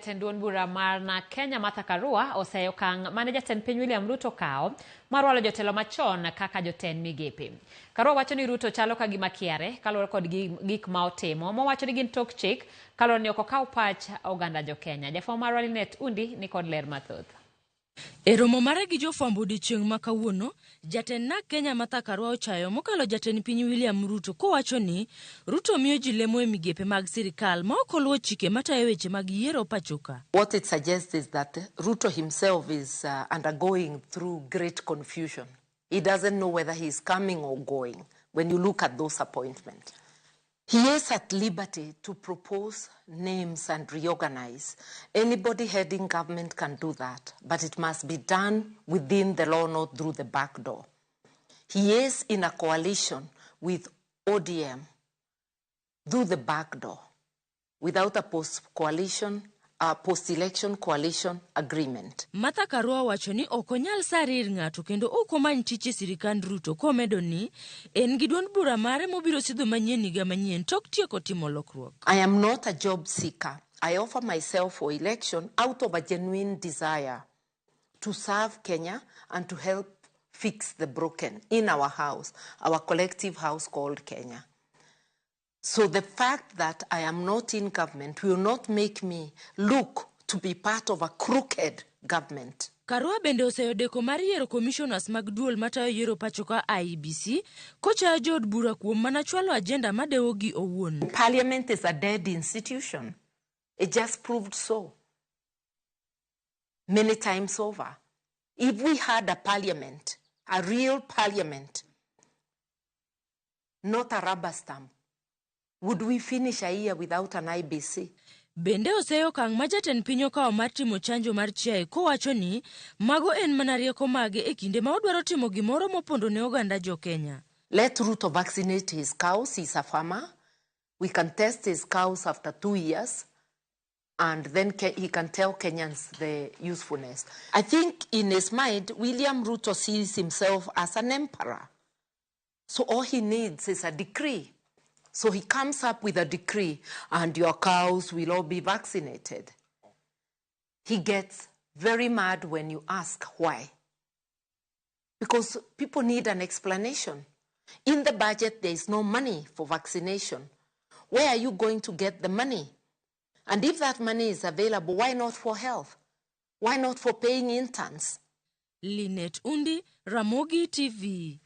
Jatend duond bura mar NARC Kenya Martha Karua oseyo okang' mane jatend piny William Ruto okawo mar walo jotelo machon kaka jotend migepe. Karua wacho ni Ruto chalo ka gima kiare kaluwore kod gik ma otimo mowacho ni gin tok chik kaluwore ni ok okaw pach oganda jo Kenya. Jafwambo marwa Linet Undi ni kod ler mathoth. E romo mare gi jofwambo odiechieng' ma kawuono, jatend NARC Kenya Martha Karua ochayo mokalo jatend piny William Ruto kowacho ni Ruto miyo ji lemo e migepe mag sirikal ma ok oluwo chike matayo weche mag yiero pachoka. What it suggests is that Ruto himself is undergoing through great confusion. He doesn't know whether he is coming or going when you look at those appointments. He is at liberty to propose names and reorganize. Anybody heading government can do that, but it must be done within the law, not through the back door. He is in a coalition with ODM through the back door, without a post-election coalition agreement. Martha Karua owacho ni ok onyal sare ir ng'ato kendo ok omany tich e sirikand Ruto komedo ni en gi duond bura mare mobiro sidho manyien higa manyien tok tieko timo lokruok. I am not a job seeker. I offer myself for election out of a genuine desire to serve Kenya and to help fix the broken in our house, our collective house called Kenya. So the fact that I am not in government will not make me look to be part of a crooked government. Karua bende oseyo deko mar yiero commissioners mag duol matayo yiero pacho ka IEBC kochayo jood bura kuom mana chwalo agenda madewogi owuon. Parliament is a dead institution. It just proved so many times over. If we had a parliament, a real parliament, not a rubber stamp, would we finish a year without an IEBC? Bende oseyo okang' ma jatend piny okawo mar timo chanjo mar chiaye kowacho ni mago en mana rieko mage e kinde ma odwaro timo gimoro mopondo ne oganda jo Kenya. Let Ruto vaccinate his cows. He's a farmer. We can test his cows after 2 years, and then he can tell Kenyans the usefulness. I think in his mind, William Ruto sees himself as an emperor. So all he needs is a decree. So he comes up with a decree, and your cows will all be vaccinated. He gets very mad when you ask why. Because people need an explanation. In the budget, there is no money for vaccination. Where are you going to get the money? And if that money is available, why not for health? Why not for paying interns? Linet Undi, Ramogi TV.